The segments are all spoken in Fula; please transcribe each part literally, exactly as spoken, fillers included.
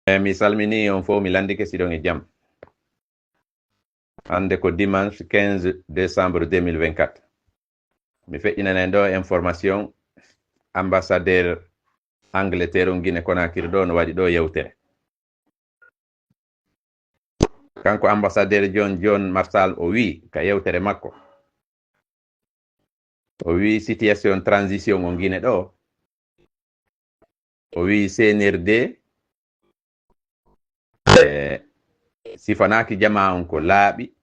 E mi salmini on fof, mi landike siɗon e jam. Hannde ko dimanche quinze décembre deux mille vingt-quatre. Mi feƴƴinanay ɗo information, ambassadeur Angleterre on Guinée Conakry ɗo no waɗi ɗo yewtere. Kanko ambassadeur John, John Marshall o wi ka yewtere makko, o wi situation transition on Guinée ɗo, o wi C N R D, e, sifanaaki jamaa on ko laaɓi,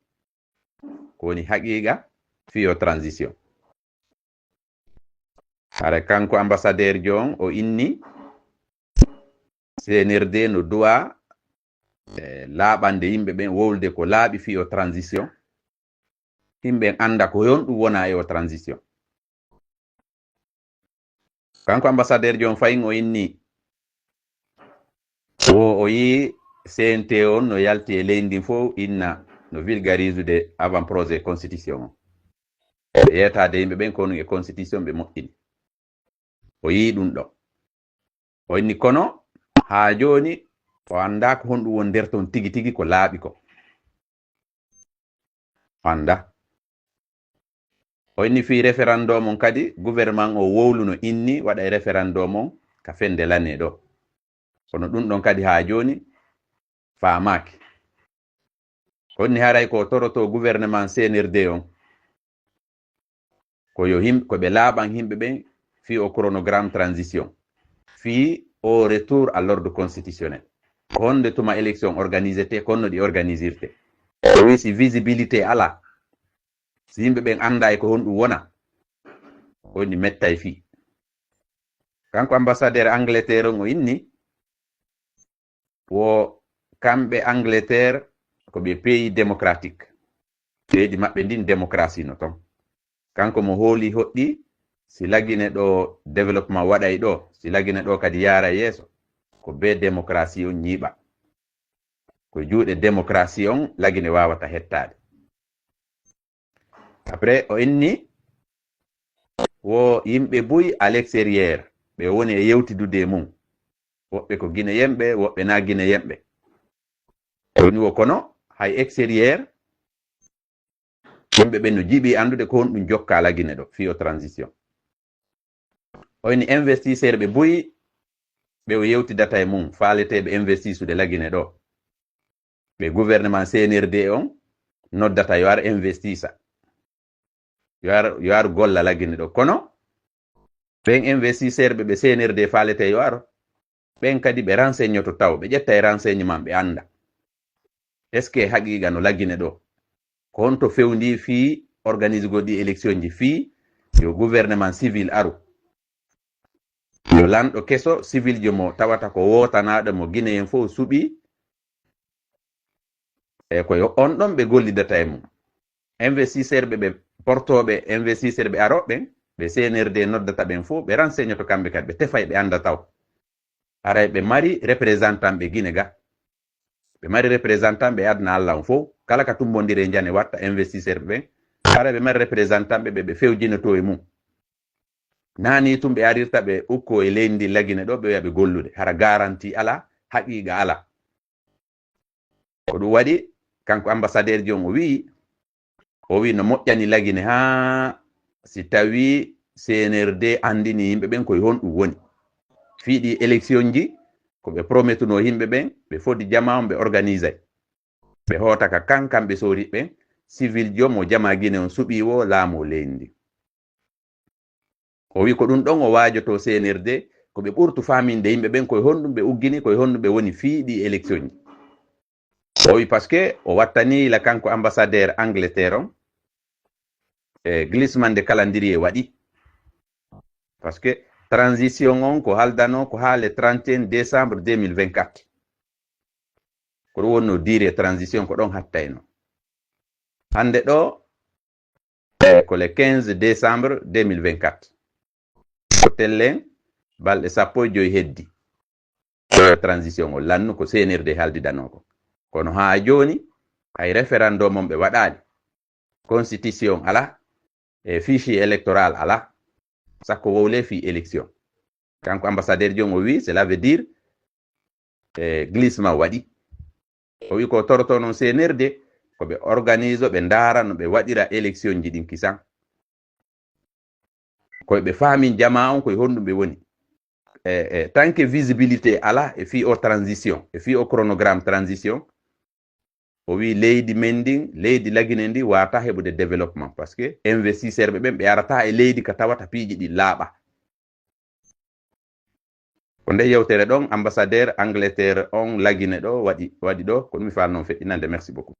ko woni haqiiqa, fii o transition. Hara kanko ambassadeur John o inni C N R D no duwa, e, laaɓande yimɓe ɓen, wowlude ko laaɓi fii o transition. Yimɓe ɓen annda ko honɗum wona e o transition. Kanko ambassadeur John Faye o inni, o, o yi C N T on no yalti e leydi ndin fof, inna no vulgariser de avant projet constitution on. Ɓe yeetaade yimɓe ɓen ko honɗum e constitution ɓe moƴƴini. O yi ɗum ɗo. O inni kono haa jooni o anndaa ko honɗum woni nder ton tigi tigi ko laaɓi ko. O anndaa. O inni fii référendum on kadi, gouvernement o wowluno inni waɗa e référendum on ka fende lanee ɗo. Kono ɗum ɗon kadi haa jooni faamaaki. O inni haray ko toroto gouvernement C N R D on, ko yo him-, ko ɓe laaɓan yimɓe ɓen fii o chronogramme transition, fii o retour à l'ordre constitutionnel. Ko honde tuma élection organisete, ko honno ɗi organisirte. O wi si visibilité alaa, si yimɓe ɓen anndaa e ko honɗum wona, ko woni mettay fii. Kanko ambassadeur Angleterre on o inni, wo kamɓe Angleterre ko ɓe pays démocratique. Leydi maɓɓe ndin démocratie no ton. Kanko mo hooli hoɗɗi, si Lagine ɗo développement waɗay ɗo, si Lagine ɗo kadi yaara yeeso, ko be démocratie on ñiiɓa. Ko juuɗe démocratie on Lagine waawata hettaade. Après, o inni, wo yimɓe buy à l'extérieur, ɓe woni e yewtidude e mum. Woɓɓe ko Guinéen ɓe, woɓɓe na Guinéen ɓe. Woni wo kono, hay extérieur, yimɓe ɓen no jiɓi anndude ko honɗum jokka Lagine ɗo, fii o transition. O inni investisseur ɓe buy, ɓe o yewtidata e mum, faaleteeɓe investisude Lagine ɗo. Ɓe gouvernement C N R D on noddata yo ar investisa. Yo ar, yo ar golla Lagine ɗo. Kono ɓen investisseur ɓe, ɓe C N R D faalete yo ar, ɓen kadi ɓe renseignoto taw, ɓe ƴetta e renseignement ɓe annda. Est-ce que haqiqa no Lagine ɗo? Ko honto fewndi fii organisugol ɗi élection ji fii yo gouvernement civil aru? Yo lanɗo keso, civil jo mo tawata ko wootanaaɗo mo Guinéen fof suɓi, e ko yo on ɗon ɓe gollidata e mum. Investisseur ɓe, ɓe portooɓe investisseur ɓe arooɓe ɓen, ɓe C N R D noddata ɓen fof, ɓe renseignoto kamɓe kadi, ɓe tefay ɓe annda taw. Haray ɓe mari représentant ɓe Guinée ga. Ɓe mari représentant ɓe aduna Allah on fof. Kala ka tumbondire njane watta investisseur ɓe ɓen. Haray ɓe mari représentant ɓe, ɓe, ɓe fewjinoto e mum. Nani tun ɓe arirta ɓe ukko e leydi ndi Lagine ɗo, ɓe wi'a ɓe gollude. Hara garanti ala, haqiqa ala. Ko ɗum waɗi, kanko ambassadeur ji on o wi'i, o wi'i no moƴƴani Lagine haa si tawi C N R D anndini yimɓe ɓen koye honɗum woni. Fii ɗi élection ji, ko ɓe prometuno yimɓe ɓen, ɓe fodi jama on, ɓe organisay. Ɓe hoota ka kan, kamɓe soori ɓen, civil jo mo jama Guinée on suɓi wo laamu leydi ndi. O wi ko ɗum ɗon o waajoto C N R D, ko ɓe ɓurtu faaminde yimɓe ɓen koye honɗum ɓe uggini, koye honɗum ɓe woni fii ɗi élection ji. O wi parce que o wattani la kanko ambassadeur Angleterre on, e glissement de calendrier waɗi. Parce que transition on ko haldano ko haa le trente et un décembre deux mille vingt-quatre. Ko ɗum wonno durée transition ko ɗon hattayno. Hannde ɗo, e ko le quinze décembre deux mille vingt-quatre. Ko tellen balɗe sappo e joy heddi. Ko transition o lannu ko C N R D haldidanoo ko. Kono haa jooni, hay référendum on ɓe waɗaali. Constitution ala, e fichier électoral ala. Sakko wowle fii élection. Kanko ambassadeur jom o wi, cela veut dire, e glissement waɗi. O wi ko toroto noon C N R D ko ɓe organise ɓe ndaara no ɓe waɗira élection ji ɗin kisan. Koye ɓe faamin jama on koye honɗum ɓe woni. E, e, tant que visibilité ala e fii o transition e fii o chronogramme transition, o wi leydi men ndin, leydi Lagine ndi wata heɓude développement parce que investisseur ɓe ɓen ɓe arata e leydi ka tawata piiji ɗi laaɓa. Ko nde yewtere ɗon ambassadeur Angleterre on Lagine ɗo waɗi waɗi ɗo ko ɗum mi faalno feƴƴinande. Merci beaucoup.